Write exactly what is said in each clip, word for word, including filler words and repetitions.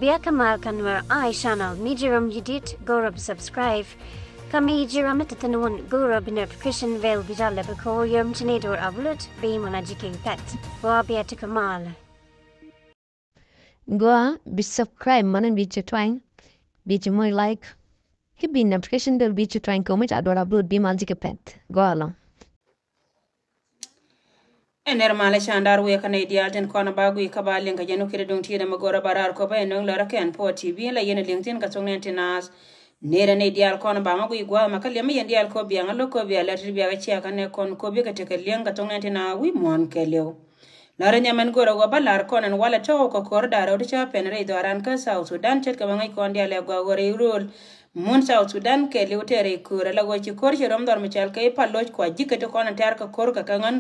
Bia kä mal kä Nuer Eye Channel, mi ji̱ ram ji̱ dit, go̱rä bi subscribe. Kä mi ji̱ ram mi te thi̱n wun, go̱rä bi notification bell bi jal lɛ bi ko̱r yom ci ni dor upload, bi mɔna ji̱ ki̱n pɛt. Gua bia ti kä mal. Gua bi subscribe, mɔna bi ci twany, bi ci moc like. Ki bi notification bell bi ci twany kɛ mi ca dor upload bi mal ji̱ ki̱n pɛt. Gua lɔ. Ɛn nɛr malɛ can dar wëë kä nɛy diaal tin kɔn ba gui kä ba liŋ kä jɛn wä kiri duŋ ti̱i̱t ɛmɛ go̱rä ba raar kɔ ba ɛn nöŋ lɔrä kɛn puɔ ti bi la yɛn liŋ tin kä thok nɛn ti naath. Nɛrɛ nɛy diaal kɔn ba ma gui gua̱a̱th ma kä liɛm yɛn diaal kɔ biaŋ a lo̱k kɔ bia lɛr ti bia kä cia kä nɛ kɔn kɔ bi kä tekɛ liŋ kä thok nɛn ti naath wi̱i̱ muɔ̱ɔ̱n kɛ liw. Lɔrä nhiam ɛn go̱rä wä ba lar kɔn ɛn walɛ tɔ̱ kɛ ko̱r da̱rä wä ti ca pɛn rɛy dhɔran kä South Sudan ce̱tkɛ ma ŋäc kɔn diaal ɛ gɔaa wä rɛy rööl. Mun South Sudan kɛɛliw tɛɛrɛ i köör ala ɣöö ci ko̱r ci rɔm dhɔr mi cɔal kɛ i̱ Paloc kua ji̱ kä ti kɔn in tɛ̈r kä ko̱r kɛ kɛ ŋän.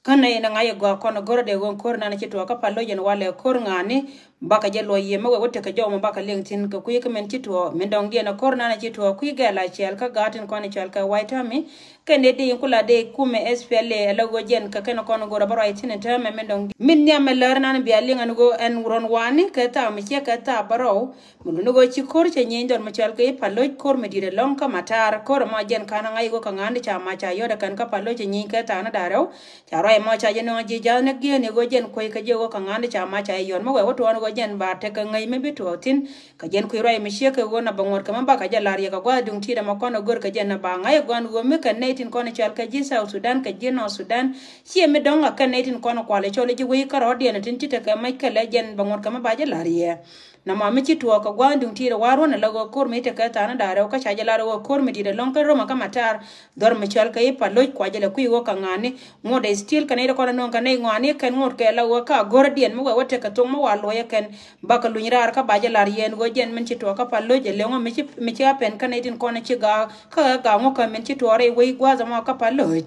Kä nɛy ni ŋa̱c i gɔaa kɔn i go̱r dee ɣöö ko̱r nan ci tuɔɔk kä Paloc in walɛ ko̱r ŋa̱a̱ni. Bakɛ jɛ luɔc yiem mi wee wä tekɛ jɔw mi bakɛ liŋ thi̱n kɛ kui̱ kä min ci tuɔɔk min dɔ̱ŋ diɛn i ko̱r nan ci tuɔɔk kui̱ gɛɛl a ciɛɛl kä gaat tin kɔn i cɔal kɛ White Army. Kɛn dee di in kula dee kumɛ S P L A ala ɣöö jɛn kɛ kɛn kɔn i go̱r a bä ruac thi̱n in täämɛ min dɔ̱ŋ di min nhiam mi lär nan bia liŋ ɛn ɣöö ɛn ruɔ̱n wa̱a̱ni kɛ thaak mi ciek kɛ thaak bärɔw. Mi luni ɣöö ci ko̱r cɛ nyieny dhɔr mi cɔal kɛ i̱ Paloc ko̱r mi di̱i̱t ɛlɔ̱ŋ kä Matar ko̱r ɛmɔ jɛn ka̱n a ŋa̱c i̱ ɣöö kä ŋa̱n di ca mac ca yɔt ɛ kɛn kä Paloc cɛ nyieny kɛ tha̱a̱ŋ ni da̱ŋ rɛw. Ca ruac ɛmɔ ca jɛ nöŋ ji̱ ja̱th ni gi̱eeni ɣöö jɛn kuec kä ji̱ ɣöö kä ŋa̱n di ca mac ca yɛ yɔt mi wɛɛ wä tuɔɔn ɣöö jɛn ba tekɛ ŋäc mi bi tuɔɔk thi̱n. Kä jɛn kui̱ ruac mi ciek kɛ ɣöö na bɛ ŋuɔ̱t kɛ mi bakɛ jɛ la̱r yɛ kɛ gua̱a̱th duŋ ti̱i̱t ɛmɔ kɔn ɛ gör kɛ jɛn na ba ŋa̱c ɛ gua̱a̱n ɣöö mi kɛn nɛy tin kɔn ɛ cɔal kɛ ji̱ South Sudan kɛ ji̱ North Sudan. Ciɛ mi dɔ̱ŋ a kɛn nɛy tin kɔn ɛ kual ɛ cɔl ɛ ji̱ wec kärɔɔdiɛn ɛ tin ci tekɛ mac kɛ lɛ jɛn bɛ ŋuɔ̱t kɛ mi ba jɛ la̱r yɛ. Namɔ mi ci tuɔɔk kɛ gua̱a̱th duŋ ti̱i̱t ɛ wa̱r wän ɛ la ɣöö ko̱r mi tekɛ tha̱a̱ŋ ni da̱ŋ rɛw kä ca jɛ lar ɣöö ko̱r mi di̱i̱t ɛlɔ̱ŋ kä Roma kä Matar. Dhɔr mi cɔal kɛ i̱ Paloc kua jɛ lɛ kui̱ ɣöö kä ŋa̱a̱ni. Ŋot ɛ still kɛ nɛy ti kɔn ɛ nöŋ kɛ nɛy ŋɔaani kɛn ŋot kɛ la ɣöö kä a go̱r diɛn mi wɛɛ wä tekɛ thok mi wa luɔc ɛ kɛn. Bakɛ luny raar kä ba jɛ lar yɛn ɣöö jɛn min ci tuɔɔk kä Paloc ɛ leŋ ɔ mi ci, mi ci a pɛn kä nɛy tin kɔn ɛ ci gaak kä ɛ gaak ŋot kä min ci tuɔɔk rɛy wec gua̱a̱th ɛmɔ kä Paloc.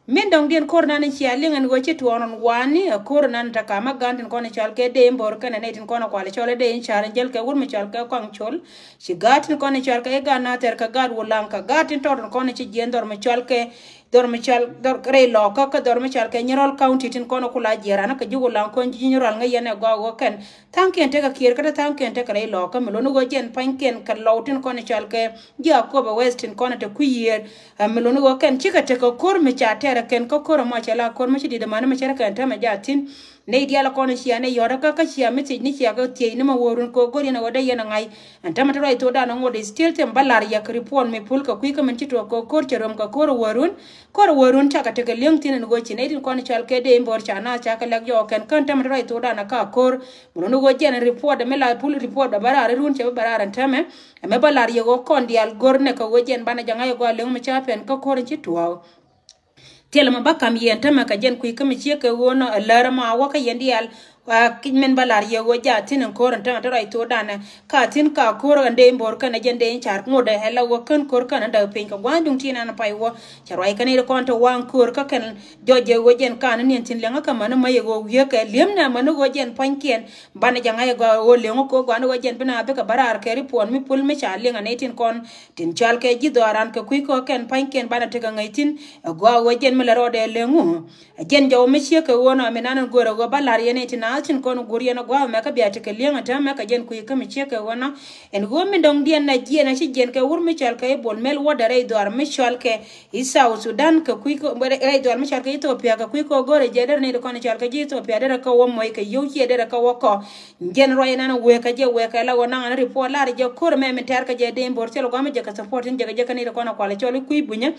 Min dɔ̱ŋ diɛn ko̱r nan cia liŋ ɛn ɣöö ci tuɔɔk rɔn wa̱a̱ni ɛ ko̱r nan te ka̱m ɛ gan tin kɔn ɛ cɔal kɛ dee in bo̱r kɛnɛ nɛy tin kɔn ɛ kual ɛ cɔl ɛ dee in ca̱r in jäl kɛ wur mi cɔal kɛ kɔaŋ col. Ci gaat tin kɔn ɛ cɔal kɛ i̱ gaat Nathɛr kɛ gaat Wulaŋ kɛ gaat tin tɔɔk tin kɔn ɛ ci jiɛn dhɔr mi cɔal kɛ dhɔr mi cɔal dhɔr rɛy Lɔɔkä kä dhɔr mi cɔal kɛ Nyirɔl County tin kɔn ɛ kula jiɛɛr an kɛ ji̱ Wulaŋ kɔn ji̱ Nyirɔl ŋäc yɛn ɛ gɔaa ɣöö kɛn tha̱a̱ŋkiɛn tekɛ Kiir kä te tha̱a̱ŋkiɛn tekɛ rɛy Lɔɔkä mi loni ɣöö jɛn pa̱nykiɛn kɛ lɔw tin kɔn ɛ cɔal kɛ ji̱ Akobo West tin kɔn ɛ te kui̱ yiëër. Ɛ mi luni ɣöö kɛn cikɛ tekɛ ko̱r mi ca tɛrɛ kɛn kä ko̱r ɛmɔ cɛ la ko̱r mi ci di̱t ɛmani mi cɛ rɛ kɛn tɛmɛ jathin. Nɛy diaal kɔn cia nɛ yɔ̱t kä kä cia mi thiec ni cia kɛ thiec ni mɛ wä run kɛ ɣöö go̱r yɛn ɛ ɣöö dee yɛn ɛ ŋa̱c. Ɛn tɛmɛ te ruac thokdan ɛ ŋot i̱ still tɛm bä la̱r yɛ kɛ report mi pul kɛ kui̱ kä min ci tuɔɔk kɛ ko̱r cɛ röm kɛ ko̱r ɛ wä run. Ko̱r ɛ wä run cakɛ tekɛ li̱eŋ thi̱n ɛn ɣöö ci nɛy tin kɔn cal kɛ dee in bo̱r ca naath ca kɛ lɛk jɔɔk kɛn kän tɛmɛ te ruac thokdan ɛ ka ko̱r. Mi luni ɣöö jɛn report ɛmɛ la pul report ɛ bä raar run cɛ bä bä raar ɛn tɛmɛ. Ɛmɛ bä lar yɛ ɣöö kɔn diaal go̱r nɛ kɛ ɣöö jɛn banɛ jɛ ŋa̱c ɛ gɔaa li̱eŋ mi ca pɛn kä ko̱r in ci tuɔɔk. Thilɛ mɔ bä kam yɛn tämɛ kɛ jɛn kui̱ kä mi ciek kɛ ɣöö nɔ ɛ lär ɛmɔ a wä kä yɛn diaal. Kic min bä lar yɛ ɣöö jaa thi̱n in ko̱r in tämɛ te ruac thokdan ɛ ka thi̱n ka ko̱r ɛn dee in bo̱r kɛn ɛ jɛn dee in ca̱r ŋot ɛ ɛ la ɣöö kän ko̱r kän in däk piny kɛ gua̱a̱th duŋ ti̱n ɛn pay wä. Cɛ ruac kɛn in kɔn te waŋ ko̱r kä kɛn jɔc jɛ ɣöö jɛn kan in niɛn thi̱n liɛŋä kɛ män in mäc ɛ ɣöö wi̱i̱ kɛ li̱em nɛ män in ɣöö jɛn pua̱nykiɛn. Banɛ jɛ ŋa̱c ɛ gɔaa ɣöö leŋ ɛ ko̱r gua̱a̱n ɣöö jɛn bi na bikɛ bä raar kɛ report mi pul mi ca liŋ ɛ nɛy tin kɔn. Tin cɔal kɛ ji̱ dhɔaaran kɛ kui̱ kɔ̱kɛn pa̱nykiɛn banɛ tekɛ ŋäc thi̱n. Ɛ gɔaa ɣöö jɛn mi lɛ rɔɔdɛ leŋ ɣöö. Ɛ jɛn jɔw mi ciek kɛ ɣöö nɔ mi nan in go̱o̱rɛ ɣöö bä la̱r yɛn i̱ ti naath tin kɔn go̱o̱r yɛn ɛ gɔaa mɛ kä bia tekɛ li̱eŋ ɛ täämɛ kɛ jɛn kui̱ kä mi ciek kɛ ɣöö nɔ. Ɛn ɣöö min dɔ̱ŋ diɛn na jiɛn ɛ ci jiɛn kɛ wur mi cɔal kɛ i̱ Bol Mel wädɛ rɛy dhɔaar mi cɔal kɛ i̱ South Sudan kɛ kui̱ kɛ rɛy dhɔaar mi cɔal kɛ Ethiopia kɛ kui̱ kɛ ɣöö go̱o̱rɛ jɛ derɛ ni ti kɔn cɔal kɛ ji̱ Ethiopia derɛ kɛ wä mɔc kɛ yio̱w ciɛ derɛ kɛ wä kɔ. Jɛn ruac nan wëë kä jɛ wëë kɛ la wä naŋ an report lar jɛ ko̱r mɛ min tɛ̈r kä jɛ dee in bo̱r thil gua̱a̱m jɛ kɛ support in jɛ kɛ jɛ kä ni ti kɔn a kual cɔl i̱ kui̱ bunyä.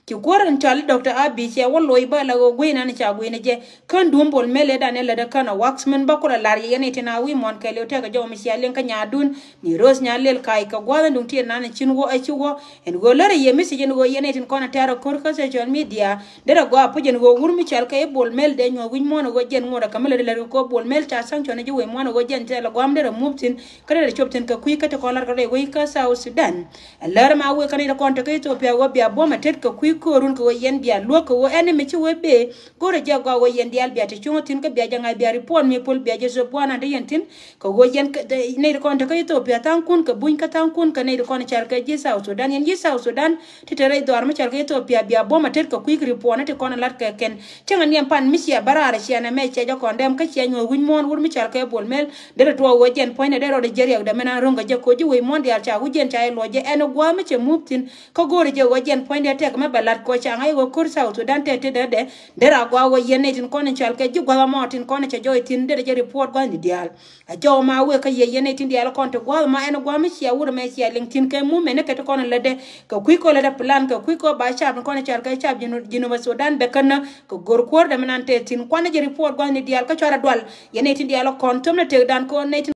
Ci kuäär in cɔal i̱ Doctor Abiy cɛ wä loc bä la ɣöö guiy nan ca guiy ni jɛ. Kän duun Bol Mel ëëdan ëë lätdä kän a wax min bä kulɛ lar yɛ yɛn i̱ tin a wi̱i̱ muɔ̱ɔ̱n kɛɛliw tɛkɛ jɔw mi cia liŋ kä nyaadun. Ni Rose Nyalel kac kɛ gua̱a̱th in duŋ tiɛɛr nan in cin wä ɛ ci wä. In ɣöö lärä yɛ message in ɣöö yɛn i̱ tin kɔn a tɛ̈r a ko̱r kä social media. Derɛ gɔaa puc in ɣöö wur mi cɔal kɛ i̱ Bol Mel dee nyuɔ̱th wi̱c muɔ̱ɔ̱n ɣöö jɛn ŋot ɛ kä mi lätdä lät kɛ ko̱ Bol Mel ca sanction i̱ ji̱ wec muɔ̱ɔ̱n ɣöö jɛn thilɛ gua̱a̱m derɛ move thi̱n. Kä derɛ cop thi̱n kɛ kui̱ kä ti kɔn lar kɛ rɛy wec kä South Sudan. Ɛ lär ma wek kä ni ti kɔn te kä Ethiopia ɣöö bia buɔ̱m ɛ tet kɛ kui̱ Ko̱run kɛ ɣöö yɛn bia luäk kɛ ɣöö ɛn mi ci wee bee go̱rɛ jɛ gɔaa ɣöö yɛn diaal bia te cuŋä thi̱n kä bia jɛ ŋa̱c bia report mi puɔl bia jɛ sop buanan te yɛn thi̱n. Kɛ ɣöö yɛn nɛy ti kɔn te kä Ethiopia tha̱a̱ŋkun kɛ buny kä tha̱a̱ŋkun kɛ nɛy ti kɔn cal kɛ ji̱ South Sudan, yɛn ji̱ South Sudan ti te rɛy dhɔaar mi cal kɛ Ethiopia bia buɔ̱m a tet kɛ kui̱ report ni ti kɔn lat kɛ kɛn. Cäŋ a niɛm pan mi cia bä raar cia nɛ mɛ cia jɛ kɔn dɛm kä cia nyuɔ̱th wi̱c muɔ̱ɔ̱n wur mi cal kɛ Bol Mel. Derɛ tuɔɔk ɣöö jɛn puɔ̱nydɛ derɛ rɔɔdɛ jɛ riɛkdɛ mi nan ro̱ŋ kɛ jɛ ko̱ ji̱ wec muɔ̱ɔ̱n diaal ca wi̱c jɛn ca jɛ luɔc jɛ ɛn ɣöö gua̱a̱ mi cɛ mup thi̱n. Kä go̱o̱rɛ jɛ ɣöö jɛn puɔ̱nydɛ tɛk mɛ bɛ la̱t kɔ ca ŋa̱c ɣöö ko̱r South Sudan tɛk tetdɛ dɛ. Derɛ a gɔaa ɣöö yɛn nɛy tin kɔn in cɔal kɛ ji̱ gua̱th amɔ tin kɔn in cɛ jɔɔc thi̱n derɛ jɛ report gua̱thni diaal. A jɔw ma wëë kä yɛ yɛn nɛy tin diaal kɔn ti gua̱th ma ɛn gua̱a̱ mi cia wur mɛ cia liŋ thi̱n kɛ mumɛn ni kɛ ti kɔn in lätdɛ. Kɛ kui̱ kɔ lätdɛ plan kɛ kui̱ kɔ ba cap in kɔn in cɔal kɛ cap Jinu-, Jinub Sudan bɛ känä. Kɛ go̱r kuɔ̱r dɛ mi nan tɛk thi̱n kuanɛ jɛ report gua̱thni diaal kä cuarɛ dual. Yɛn nɛy tin diaal kɔn thöm ni tëkdan kɔn nɛy tin